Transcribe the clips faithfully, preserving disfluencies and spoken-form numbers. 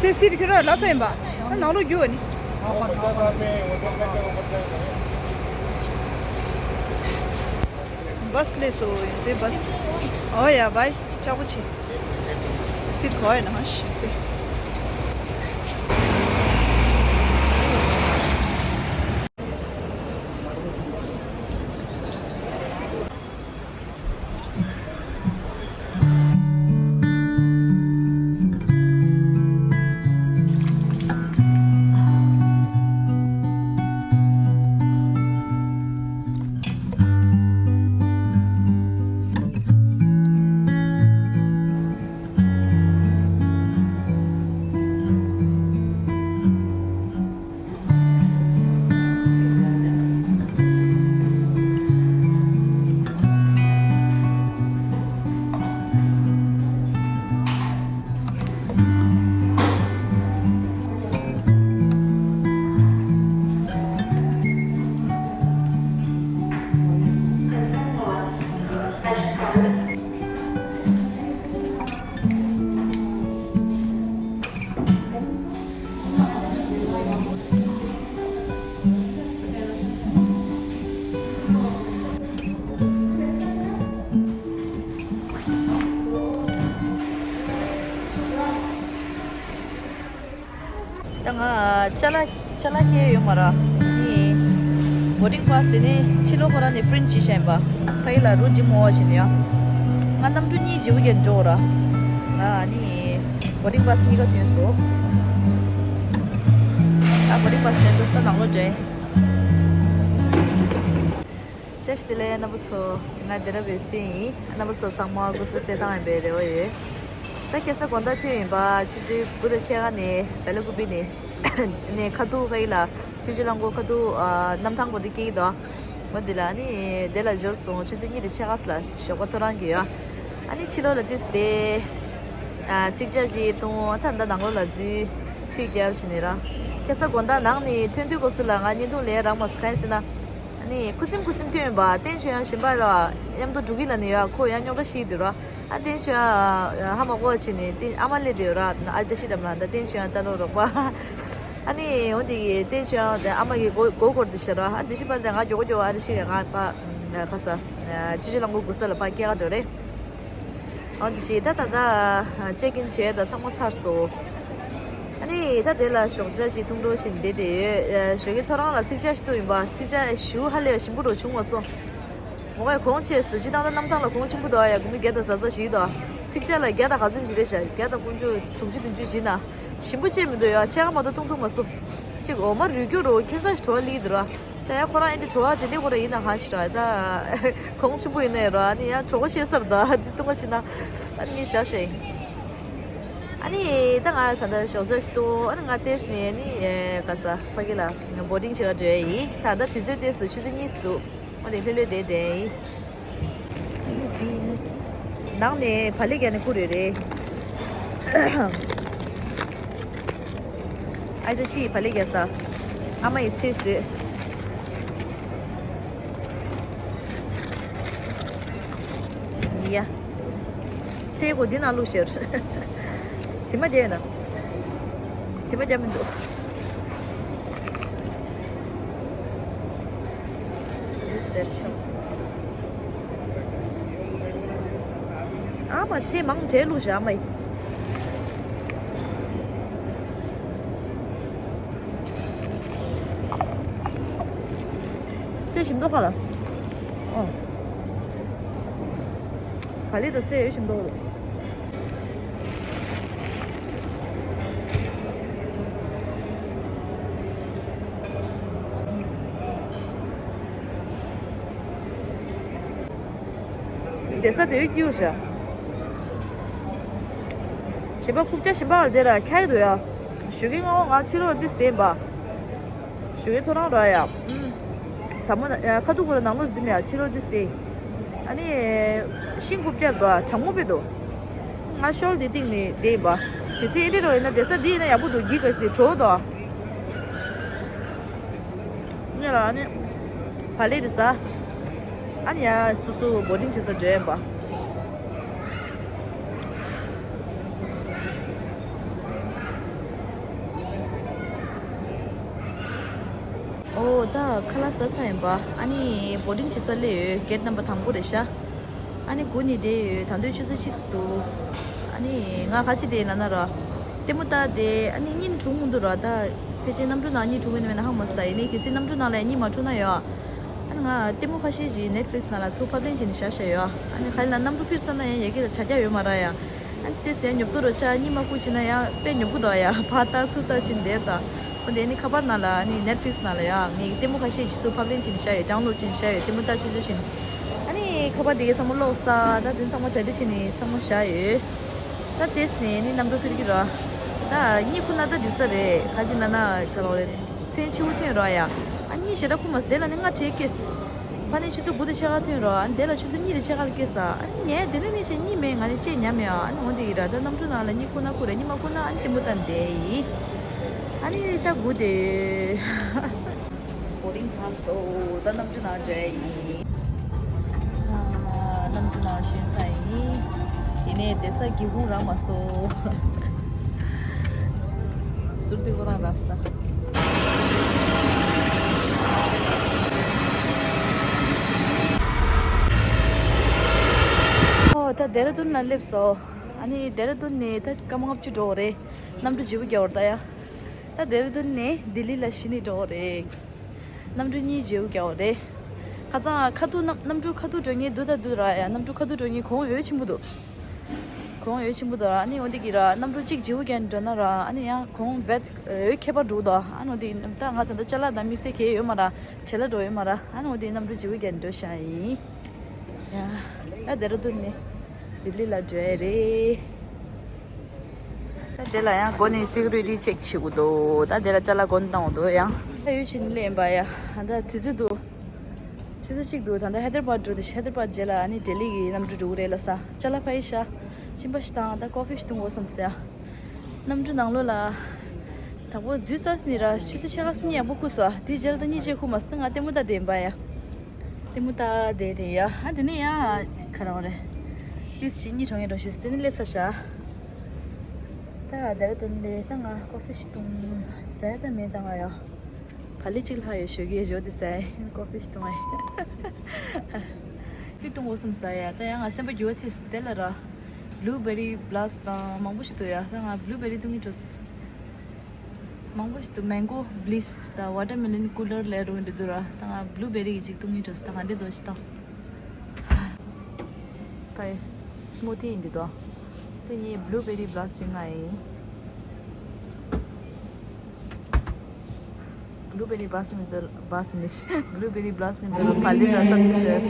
སེ་སི་རི་ཁྱོད་ར་ལ་ས་ཡིན་པ། ཨ་ནང་ལོགས་རྒྱུག་བ་ནི། བ་སི་ལས་སོ་ཡིན་སེ་བ་སི། ཨོ་ཡ་བའི་ཅག་པོ་ཆེ། སི་གོ་ཡ་ན་ཧ་ཤི་སེ། ད་ང་ཅ་ལག་ཅ་ལག་ཁྱེར་ཡོད་མ་ར། ནི་བོར་ཌིང་པཱ་སི་དེ་ནི་ཕྱི་ལོགས་ཁོ་རང་ནས་པི་རིན་ཊི་བྱས་བཞག་ཡིན་པ། ཕ་གི་ལ་རུ་ཌི་མོ་བ་བྱས་ནས་ཡ། ང་གནམ་གྲུ་གཉིས་བྱེད་དགོས་ཀྱི་འགྲོ་ར། ང་ནི་བོར་ཌིང་པཱ་སི་གཉིས་ཀ་ཐོན་སོང་། ད་བོར་ཌིང་པཱ་སི་ཐོན་སོང་། ད་ནང་ལོགས་འགྲོ་ཡིན། བཀྲ་ཤིས་བདེ་ལེགས་རྣམ་པ་ཚོ། ང་འདི་ར་བའི་སྲིད་ཡིན། རྣམ་པ་ཚོ་ཚང་མ་སྐུ་གཟུགས་གསལ་ཐང་ཡིན་པའི་རེ་བ་ཡོད། ད་ཁ་སང་དགོང་དག་ཐོན་ཡིན་པ། ཆུ་ཚོད་དགུ་དང་ཕྱེད་ཀ་ནས་བེ་ལ་ཀུ་པི་ནས་ནས་ཁ་ཐུག་ཕ་གི་ལ་ཆུ་བཞི་རླངས་འཁོར་ཁ་ཐུག་ཨ་གནམ་ཐང་པོ་དེ་སྐྱེལ་གྱི་འདུག་འོ་འདི་ལ་ནི་དེ་ལ་འབྱོར་སོང་། ཆུ་ཚོད་གཉིས་དང་ཕྱེད་ཀ་ལ་ཞོགས་པ་ཐོ་རངས་ཀྱི་ཡོད། ཨ་ནི་ཕྱི་ལོགས་ལ་ཏིས་དེ་ཨ་ཚིག་ཇ་ཞིག་བཏུང་། ད་ད་ནང་ལོགས་ལ་འཛུལ་ཁྲུས་བརྒྱབ་བྱས་ནས་ར། ཁ་སང་དགོང་དག་ནང་ནས་ཐོན་དུས་སྐབས་སུ་ལ་ང་བརྙན་ཐུང་ལས་རག་མ་སོང་། གང་ཡིན་ཟེར་ན། ཨ་ནི་ཁུ་སིམ་ཁུ་སིམ་ཐོན་ཡོད་པ། བསྟན་ཆོས་དབྱངས་གཞན་པ་ར་མཉམ་དུ་འགྲོ་གི་ལ་ནི་ཡ། ཁོ་ཡང་རྙོག་དྲ་ཞིག་འདུག་ར། ཨ་བསྟན་ཆོས་དབྱངས་ཧ་མ་གོ་བྱས་ནས་བསྟན་ཨ་མ་སླེབས་བསྡད་ཡོད་ར། ཨ་ཅག་ཤི་འགྲམ་ལ་ད་བསྟན་ཆོས་དབྱངས་ལྟ་ལོག་རོགས་པ། ཨ་ནི་འོ་དེ་གི་བསྟན་ཆོས་དབྱངས་དེ་ཨ་མ་གི་མགོ་མགོ་སྐོར་དེ་ཤི་ར། ཨ་དེ་ཤི་པ་དེ་ང་མགྱོགས་མགྱོགས་ཨ་རི་ཤི་ག་ང་པ་ཁ་ས་ཆུ་ཆུ་ལང་གོ་གུ་ས་ལ་ཕ་སྐྱེ་ག་འགྲོ་རེད། འོ་འདི་བྱས་ད་ད་ད་ཅེག་ཨིན་བྱས་ད་ཚང་མ་ཚར་སོང་། ཨ་ནི་ད་དེ་ལ་ཞོགས་ཇ་ཞིག་འཐུང་འགྲོ་བཞིན་བསྡད་དེ་ཡོད། ཞོགས་ཀའི་ཐོ་རངས་ལ་ཚིག་ཇ་ཞིག་བཏུང་ཡིན་པ། ཚིག་ཇ་ཞུ་ཧ་ལས་ཞིམ་པོ་རུ་བྱུང་མ་སོང་། མོ་གས་གོང་ཆེ་སུ་ཅི་ཏང་ད་གནམ་ཐང་ལ་གོང་ཆེན་པོ་འདུག་ཨ། ཡ་དགོང་མོ་བརྒྱ་དང་བཟའ་ཚང་ཞིག་འདུག་ཚིག་ཇ་ལ་བརྒྱ་དང་ག་ཚོད་ཅིག་རེད་ཤག་བརྒྱ་དང་དགུ་བཅུ་དྲུག་ཅུ་བདུན་ཅུ་ཅིག་ན་ཞིམ་པོ་ཅིག་མི་འདུག་ཡ། ཕྱེད་ཀ་མ་གཏོགས་བཏུང་ཐུབ་མ་སོང་། ཅིག་འོ་མ་རུལ་རྒྱུ་རུ་ཁྱད་མཚར་ཞིག་བྲོ་བ་སླེབས་འདུག་ར། ད་ཡང་ཁོ་རང་ཨེ་འདྲ་བྲོ་བ་དེ་འདྲ་ཁོ་རང་ཡིན་ན་ཧ་ཤི་ར། ད་གོང་ཆེན་པོ་ཡིན་ན་ཡང་ར། ཨ་ནི་ཡང་གྲོད་ཁོག་བཤལ་ས་རེད་ད། འདི་བཏུང་བ་ཕྱིན་ན་ཨ་ནི་ངས་ཞག་ཞེ། ཨ་ནི་ད་ང་ད་ལྟ་ཞོགས་ཇ་ཞིག་བཏུང་། ཨ་ནི་ང་ཏོག་ཙམ་ནས་ཨ་ནི་ག་ས་ཕ་གི་ལ་བོར་ཌིང་བྱེད་ག་འགྲོ་ཡ་ཡིན། ད་ལྟ་དུས་ཚོད་ཏོག་ཙམ་འདུག་ཆུ་ཚོད་གཉིས་འདུག་ཨ་ནི་ལྷོད་ལྷོད་བསྡད་བསྡད་ཡིན། ནང་ནས་བག་ལེབ་རྒྱག་ནས་ཁུར་ཡོད་རེད། ཨ་ཅག་ཤི་ཡིས་བག་ལེབ་རྒྱག་ས། ཨ་མ་ཡིས་ཚལ་བཟོས། ཡ། ཚལ་གོ་འདི་ནང་བླུགས་ཤར། དྲི་མ་བརྒྱབ་ཡོད་ན། དྲི་མ་བརྒྱབ་མི་འདུག་འདི་ཟེར་ཆོག་ཨ་མ་ཚལ་མང་དྲགས་བླུགས་ཤག་ཨ་མ་ཡིས། ཚལ་ཞིམ་མདོག་ཁ་ལ། ཨོ། བག་ལེབ་དང་ཚལ་ཡོད་ཞིམ་མདོག་ལ། བསྡད་ས་དེ་བས་སྐྱིད་པོ་ཤག་གཞན་པ་རྐུབ་བཀྱག་གཞན་པ་ལ་དེ་ར་འཁྱག་འདུག་ཡ། ཞོགས་ཀའི་སྔ་པོ་ང་ཕྱི་ལོགས་ལ་ཏོག་ཙམ་བསྡད་ཡིན་པ། ཞོགས་ཀའི་ཐོ་རངས་ར་ཡ། ཨུམ། དང་པོ་ན་ཁ་ཐུག་ཁོ་ར་ནང་ལོགས་འཛུལ་ནས་ཡ་ཕྱི་ལོགས་ཏོག་ཙམ་བསྡད་ཡིན། ཨ་ནི། ཤིང་རྐུབ་བཀྱག་འདུག་ཨ། གྲང་མོ་དཔེ་འདུག་ང་ཤོལ་འདི་སྟེང་ནས་བསྡད་ཡིན་པ། དེ་ཚེ་ཨེ་འདྲ་རོ་ཡིན་ན་བསྡད་ས་འདི་ཡིན་ན་ཡག་པོ་འདུག་འགྱིག་ག་ཞིག་དེ་བྲོ་བ་འདུག་ཨ། ངས་ལ་ཨ་ནི། བག་ལེབ་དེ་ཟ། ཨ་ནི་ཡ་སོ་སོ་བོར་ཌིང་བྱེད་ས་འགྲོ་ཡིན་པ། ད་ཁ་ལག་ཟ་ཚར་ཡིན་པ། ཨ་ནི་བོར་ཌིང་བྱེད་ས་སླེབས་ཡོད། གེ་ཊི་ནམ་བར་དང་པོ་རེད་ཤག་ཨ་ནི་སྒུག་ནས་བསྡད་ཡོད། ད་དུང་ཆུ་ཚོད་གཅིག་ཙམ་འདུག་ཨ་ནི་ང་ག་ཅི་བསྡད་ཡིན་ལབ་ན་ར། ལྟད་མོ་ལྟ་བསྡད། ཨ་ནི་གཉིད་འཁྲུག་མི་འདུག་ར། ད་ཕལ་ཆེར་གནམ་གྲུ་ནང་གཉིད་འཁྲུག་གི་ཡོད་མེད་ན་ཧ་མ་སོང་། ད་ཡིན་ནའི་གལ་སྲིད་གནམ་གྲུ་ནང་ལ་གཉིད་མ་འཁྲུག་ན་ཡ། ཨ་ནི་ང་ལྟད་མོ་ཁ་ཤས་ཅིག་ནེཊ་ཕི་ལིག་སི་ནང་ལ་ཚུར་ཕབ་ལེན་བྱས་ནས་བཞག་བཞག་ཡོད། ཨ་ནི་ག་ལ་གནམ་གྲུ་འཕུར་ཚར་ན་ཡང་ཡ་གི་ལ་དྲ་རྒྱ་ཡོད་མ་རེད་ཡ། ཨ་ནི་དེ་ཟེར་ཉོབ་ཏོ་རོ་ཆ། གཉིད་མ་ཁུག་བྱས་ན་ཡང་དཔེ་ཉོབ་གི་འདུག་ཡ། ཕར་ལྟ་ཚུར་ལྟ་བྱས་ནས་བསྡད་ད། འོ་དེ་ནི་ཁ་པར་ནང་ལ་ནི་ནེཊ་ཕི་ལིག་སི་ནང་ལ་ཡ། ངས་ལྟད་མོ་ཁ་ཤས་ཅིག་ཚུར་ཕབ་ལེན་བྱས་ནས་བཞག་ཡོད། ཌའུན་ལོཌ་བྱས་ནས་བཞག་ཡོད། ལྟད་མོ་ལྟ་ཆོག་ཆོག་བྱས་ནས། ཨ་ནི་ཁ་པར་དེ་གའི་ཚང་མ་ལོག་ས། ད་དེ་ཚང་མ་གྲ་སྒྲིག་བྱས་ནས་ཚང་མ་བཞག་ཡོད། ད་དེས་ནས་ནི་གནམ་གྲུ་འཕུར་གྱི་ར། ད་གཉིད་ཁུག་ན་ད་འགྲིག་ས་རེད། ག་ཅི་ལབ་ན་ག་ལོ་རེད། མཚན་ཕྱི་པོ་ཐོན་ར་ཡ། ཨ་གཉིད་ཞེ་དྲག་ཁུག་མ་སོང་། དེ་ལ་ནི་ལྔ་དྲུག་སྐྱེས། ཕ་ནི་ཆུ་ཚོད་དགུ་དང་ཕྱེད་ཀ་ཐོན་ར། ཨ་དེ་ལ་ཆུ་ཚོད་གཉིས་དང་ཕྱེད་ཀ་ལ་སྐྱེས་ས། ཨ་ནི་ངས་དེ་ནས་མི་ཆེ་གཉིད་མེད། ང་ནི་ལྕེ་ཉམས་ཡ། ཨ་ནི་འོ་དེ་ཡི་ར། ད་གནམ་གྲུ་ནང་ལ་གཉིད་ཁུག་ན་ཁུག་རེད། གཉིད་མ་ཁུག་ན་ཨ་ནི་ལྟད་མོ་ལྟ་བསྡད་ཡིན། ཨ་ནི་ད་སྒུག་བསྡད་ཡོད། བོར་ཌིང་ཚར་སོང་། ད་གནམ་གྲུ་ནང་འགྲོ་ཡ་ཡིན། ཨ། གནམ་གྲུ་ནང་ཞོན་ཚར་ཡིན། ཡིན་ནའི་བསྡད་ས་སྒེའུ་ཁུང་རག་མ་སོང་། ཟུར་དེ་ཁོ་རང་རག་སོང་། ཨོ། ད་ལྡེ་ར་ལྡུན་ལ་སླེབས་སོང་། ཨ་ནི་ལྡེ་ར་ལྡུན་ནས་ད་སྐར་མ་ལྔ་བཅུ་འགྲོ་བ་རེད། གནམ་གྲུ་བརྗེ་པོ་རྒྱག་བར་ད་ཡ། ད་ལྡེ་ར་ལྡུན་ནས་ལྡི་ལི་ལ་གཞི་ནས་འགྲོ་བ་རེད། གནམ་གྲུ་གཉིས་བརྗེ་པོ་རྒྱག་བ་རེད། ཁ་སང་ཁ་ཐུག་གནམ་གནམ་གྲུ་ཁ་ཐུག་འགྲོ་མཁན་འདུག་ད་འདུག་ར་ཡ། གནམ་གྲུ་ཁ་ཐུག་འགྲོ་མཁན་གོང་འོད་ཆེན་པོ་འདུག་གོང་འོད་ཆེན་པོ་འདུག་ཨ་ནི་འོ་འདི་གི་ར། གནམ་གྲུ་གཅིག་བརྗེ་པོ་རྒྱག་འགྲོ་ན་ར། ཨ་ནི་ཡང་གོང་རྦད་འོད་ཁྱད་པར་འགྲོ་འདུག་ཨ་ནི་འོ་འདི་ད་ང་ད་ལྟ་ཅ་ལག་དང་དམིགས་བསལ་གང་ཡང་ཡོད་མ་ར། བྲེལ་ལ་འགྲོ་ཡོད་མ་ར། ཨ་ནི་འོ་འདི་གནམ་གྲུ་བརྗེ་པོ་རྒྱག་འགྲོ་བཞག་ཡིན། ཡ། ད་ལྡེ་ར་ལྡུན་ནས་ལྡི་ལི་ལ་འགྲོ་ཡ་རེད། ད་དེ་ལ་ཡང་སྒོ་ནས་སི་ཀུ་རི་ཊི་ཅེག་བྱེད་དགོས་འདུག་ད་དེ་ལ་ཅ་ལག་སྒོ་ནས་བཏང་དགོས་འདུག་ཡང་། ད་ཡོད་ཕྱིན་ལེན་པ་ཡ། ད་དུས་ཚོད་འདུག་ཆུ་ཚོད་གཅིག་འདུག་ད་ལྟ་ཧེ་དར་བཱད་འགྲོ། དེ་ཧེ་དར་བཱད་རྗེས་ལ་ཨ་ནི་ལྡི་ལི་གི་གནམ་གྲུ་འགྲོ་གི་རེད་ལབ་ས། ཅ་ལག་ཕ་ཡི་ཤ། གཅིན་པ་ཞིག་དང་ད་ཀོ་ཕི་ཞིག་འཐུང་དགོས་བསམ་སོང་ཡ། གནམ་གྲུ་ནང་ལོགས་ལ། དང་པོ་འཛུལ་ཚར་ནི་ར། ཆུ་ཚོད་ཕྱེད་ཀ་ཙམ་ཡག་པོ་ཁུག་སོང་། དེའི་རྗེས་ལ་ད་གཉིད་ཅིག་ཁུག་མ་སོང་། ང་ལྟད་མོ་ལྟ་བསྡད་ཡིན་པ་ཡ། ལྟད་མོ་ལྟ་བསྡད་དེ་ཡ། ཨ་དེ་ནས་ཡ། ག་རེ་རེད། ཏིས་ཞིག་གཉིད་ཁུག་ཡ་འགྲོ་ཞེས་དེ་ནས་སླེབས་ཚར་ཤག་ད་ལྡེ་ར་ལྡུན་ལ་ད་ང་ཀོ་ཕི་ཞིག་འཐུང་། ཟས་ད་མེད་ད་ང་ཡ། བག་ལེབ་གཅིག་ལྷག་ཡོད། ཞོགས་ཀས་ཞོགས་དེ་ཟས་ཀོ་ཕི་ཞིག་འཐུང་ཨེ། ཀོ་ཕི་འཐུང་དགོས་བསམ་ས་ཡ། ད་ཡང་ང་སེམས་པ་འགྱུར་བ་ཐེབས་སོང་། དེ་ལ་ར། བླུ་བེ་རི་བྷི་ལ་སི་དང་མང་པོ་ཞིག་འདུག་ཡ། ད་ང་བླུ་བེ་རི་འཐུང་གི་འགྲོ། མང་པོ་ཞིག་འདུག་མེང་གོ་བྷི་ལི་སི་དང་ཝ་ཊར་མེ་ལོན་ཀུ་ལར་ལ་རུ་འདི་འདུག་ར། ད་ང་བླུ་བེ་རི་གི་ཅིག་འཐུང་གི་འགྲོ། ད་ང་འདི་འདོ་ཞིག་བཏང་། ད་སི་མུ་ཐི་ཡིན་འདི་འདོ། དེ་ངས་བླུ་བེ་རི་བྷི་ལ་སི་ཅིག་མངགས་ཡིན། བླུ་བེ་རི་བྷི་ལ་སི་མི་འདུག་བྷི་ལ་སི་མི། བླུ་བེ་རི་བྷི་ལ་སི་མི་འདུག་བག་ལེབ་དང་སབ་ཇི་ཟེར།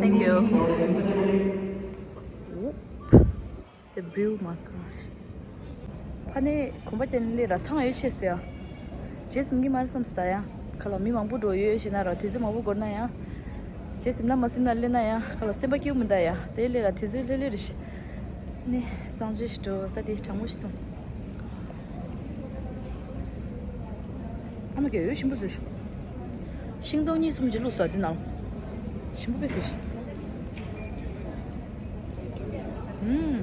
Thank you. Whoop. The brew my gosh. ཕ་ནས་གོམ་པ་བརྒྱབ་ནས་སླེབས་ར། ཐང་ཡོད་ཆེ་ཟེར་ཡ། རྗེས་ཟིན་གྱི་མ་རེད་བསམ་སྟེ་ད་ཡང་། ཁ་ལོ་མི་མང་པོ་འགྲོ་ཡོད་ཞེ་ན་ར། དུས་ཚོད་མང་པོ་འགོར་ན་ཡང་། རྗེས་ཟིན་ན་མ་ཟིན་ན་སླེབས་ན་ཡང་། ཁ་ལོ་སེམས་པ་སྐྱིད་པོ་མི་འདུག་ཡ། དེ་སླེབས་ར་དུས་ཚོད་ལྷོད་ལྷོད་རེད་ཤག་ནི་སང་ཇོ་ཞིག་འགྲོ། ད་དེ་གྲང་མོ་ཞིག་འཐུང་། ཨ་མ་གིས་འོད་ཞིམ་པོ་བཟོས་ཤག་ཤིང་སྡོང་གཉིས་གསུམ་ཅིག་བླུགས་སོང་དེ་ནང་། ཞིམ་པོ་དཔེ་བཟོས་ཤག་ཨུམ།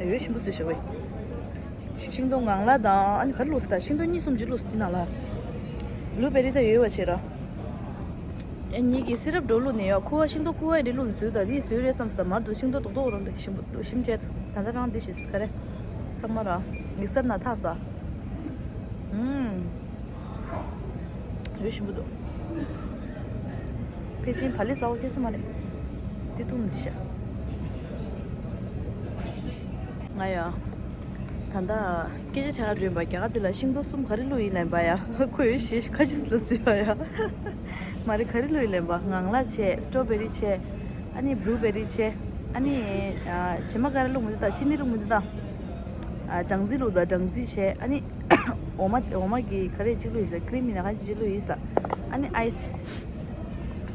འོད་ཞིམ་པོ་བཟོས་ཤག་བས། ཤིང་སྡོང་ངང་ལག་དང་། ཨ་ནི་ག་རེ་བླུགས་སོང་། ད་ཤིང་སྡོང་གཉིས་གསུམ་ཅིག་བླུགས་སོང་དེ་ནང་ལ། བླུ་བེ་རི་ད་ཡོད་པ་བྱས་ར། ཨ་ནི་གི་སི་རབ་འགྲོ་བླུགས་ནས་ཡོད། ཁུ་བ་ཤིང་ཏོག་ཁུ་བ་ཡིན་དེ་བླུགས་ནས་བཟོས། ད་དེ་བཟོས་རེད་བསམ་སོང་། ད་མར་དུ་ཤིང་ཏོག་རྡོག་རྡོག་རང་དེ་ཞིམ་པོ་ཞིམ་བྱས་ཐུབ། ད་ལྟ་རང་འདི་ཞིག་ག་རེ། ཚང་མ་ར་མིག་སར་ན་ཐག་ས། ཨུམ། འོད་ཞིམ་པོ་འདུག་ཕལ་ཆེར་བག་ལེབ་ཟ་བ་ཁེལ་ས་མ་རེད། དེ་བཏུང་འདི་ཤ། ང་ཡ། ད་ལྟ་སྐད་ཆ་བྱ་ག་འགྲོ་ཡིན་པ། རྒྱ་གར་དེ་ལ་ཤིང་ཏོག་གསུམ་ག་རེ་བླུགས་ཡིན་ལབ་པ་ཡ། ཁོས་འོད་ཞེ་ཁ་ཅིག་ལ་བཟོས་པ་ཡ། མ་རེད། ག་རེ་བླུགས་ཡིན་ལབ་པ། ངང་ལག་བྱས། སི་ཊོ་བེ་རི་བྱས། ཨ་ནི་བླུ་བེ་རི་བྱས། ཨ་ནི་ཨ། བྱེ་མ་ག་རེ་བླུགས་མི་འདུག་ད་ཅི་ནི་བླུགས་མི་འདུག་ད། ཨ། སྦྲང་རྩི་བླུགས། ད་སྦྲང་རྩི་བྱས། ཨ་ནི་འོ་མ། འོ་མ་གི་ག་རེ་གཅིག་བླུགས་ཡིན་ས། ཀི་རིམ་ཡིན་ན་ག་རེ་གཅིག་བླུགས་ཡིན་ས། ཨ་ནི་ཨའི་སི།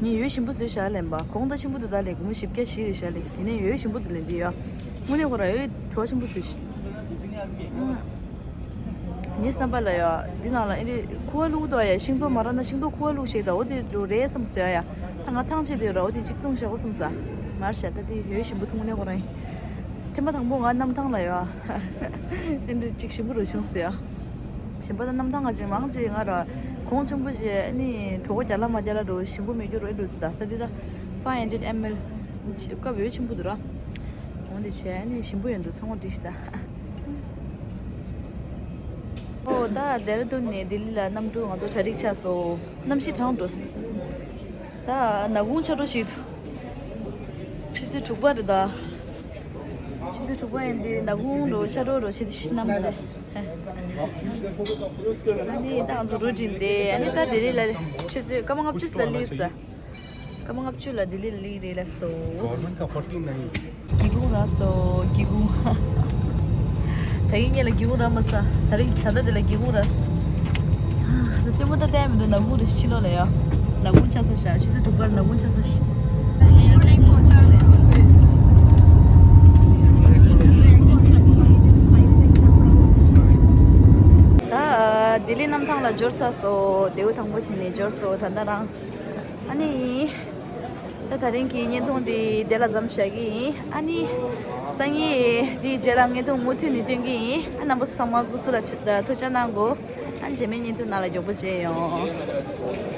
ངས་འོད་ཞིམ་པོ་བཟོས་ཤག་ལབ་པ། གོང་ད་ཆེན་པོ་འདུག་ད་ལས་སྒོར་མོ་བཞི་བརྒྱ་བཞི་རེད་ཤག་ལབ། ཡིན་ནའི་འོད་ཞིམ་པོ་འདུག་ལབ་འདི་ཡ། དངོས་གནས་ཁོ་རང་འོད་བྲོ་བ་ཞིམ་པོ་བཟོས་ཤག་ངའི་བསམ་པ་ལ་ཡ། འདི་ནང་ལ་ཨེ་རེད། ཁུ་བ་བླུགས་འདུག་ཡ། ཤིང་ཏོག་མ་རག་ན་ཤིང་ཏོག་ཁུ་བ་བླུགས་ཤིག་ད་འོ་དེ་འགྲོ་རེད་བསམ་ཟེར་ཡ། ད་ང་ཐང་ཆད་དེ་ར་འོ་དེ་གཅིག་བཏུང་བཞག་གོ་བསམ་ས། མར་བཞག་ད་དེ་འོད་ཞིམ་པོ་འདུག་དངོས་གནས་ཁོ་རང་ཡིན། ཐེངས་མ་དང་པོ་ང་གནམ་ཐང་ལ་ཡོད། ཨེ་འདྲ་ཅིག་ཞིམ་པོ་རུ་བྱུང་ཟེར་ཡ། ཞིམ་པོ་དང་གནམ་ཐང་ང་ཅིག་མང་ཅིག་ང་ར་གོང་ཆེན་པོ་ཞིག་ཨ་ནི་གྲོད་ཁོག་རྒྱ་ལ་མ་རྒྱ་ལ་འགྲོ་ཞིམ་པོ་མེད་རྒྱུ་རུ་ཨེ་འགྲོ་འདུག་ད་ས་དེ་ད་five hundred ml། སྐབས་ཡོད་ཆེན་པོ་འདུག་ར། འོ་འདི་བྱས་ཨ་ནི་ཞིམ་པོ་ཡོད་འདུག་ཚང་མ་འགྲིག་ཤི་ད། ཨོ་ད་ལྡེ་ར་ལྡུན་ནས་ལྡི་ལི་ལ་གནམ་གྲུ་ང་ཚོ་གྲ་སྒྲིག་ཆགས་སོང་། གནམ་གཤིས་གྲང་འགྲོ་སོང་། ད་ནག་ཁུང་ཆགས་འགྲོ་ཞིག་འདུག་ཆུ་ཚོད་དྲུག་པ་རེད་ད། ཆུ་ཚོད་དྲུག་པ་ཡིན་དུས་ནག་ཁུང་འགྲོ་ཆགས་འགྲོ་འགྲོ་ཞིག་འདི་ཤི་ནམ་རེད། ཨ་ནི་ད་ང་ཚོ་རུ་འགྲིམས་ཏེ་ཨ་ནི་ད་ལྡི་ལི་ལ་ཆུ་ཚོད་སྐར་མ་ལྔ་བཅུ་ལ་སླེབས་ས། སྐར་མ་ལྔ་བཅུ་ལ་ལྡི་ལི་ལ་སླེབས་རེད་ལ་སོ། Government ཀ་forty nine། སྒེའུ་ཁུང་རག་སོང་སྒེའུ་ཁུང་། ད་གིན་ངེད་ལ་སྒེའུ་ཁུང་རག་མ་སོང་། ད་རིང་ད་ལྟ་འདི་ལ་སྒེའུ་ཁུང་རག་སོང་། ད་ལྟད་མོ་ད་ལྟ་མི་འདུག་ནག་ཁུང་རེ་ཕྱི་ལོགས་ལ་ཡ། ནག་ཁུང་ཆགས་ས་ཤག་ཆུ་ཚོད་དྲུག་པ་ལ་ནག་ཁུང་ཆགས་ས་ཤག་ད་ལྡི་ལི་གནམ་ཐང་ལ་འབྱོར་ཚར་སོང་། ལེའུ་དང་པོ་བྱས་ནས་འབྱོར་སོང་། ད་ལྟ་རང་། ཨ་ནི། ད་ད་རིང་གི་བརྙན་ཐུང་འདི་དེ་ལ་མཚམས་བཞག་གི་ཡིན། ཨ་ནི། སང་ཉིན་འདིའི་རྗེས་ལ་བརྙན་ཐུང་མུ་མཐུད་ནས་སྟོན་གི་ཡིན། ཨ་རྣམ་པ་ཚོ་ཚང་མ་སྐུ་གཟུགས་ལ་ཆ་ཐུགས་ཅག་གནང་དགོས། ཨ་རྗེས་མའི་བརྙན་ཐུང་ནང་ལ་མགྱོགས་པོ་མཇལ་ཡོང་།